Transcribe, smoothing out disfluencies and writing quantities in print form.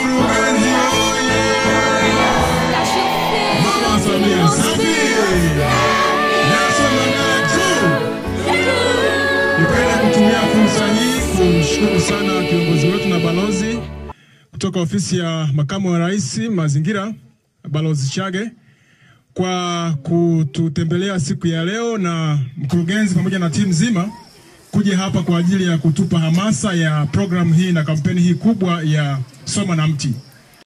Mkurugenzi oye! Mama Samia safi! Nelson Mandela juu! Nipende kutumia fursa hii kumshukuru sana kiongozi wetu na balozi kutoka ofisi ya makamu wa rais mazingira, Balozi Chage, kwa kututembelea siku ya leo na mkurugenzi pamoja na timu nzima kuja hapa kwa ajili ya kutupa hamasa ya programu hii na kampeni hii kubwa ya Soma na Mti.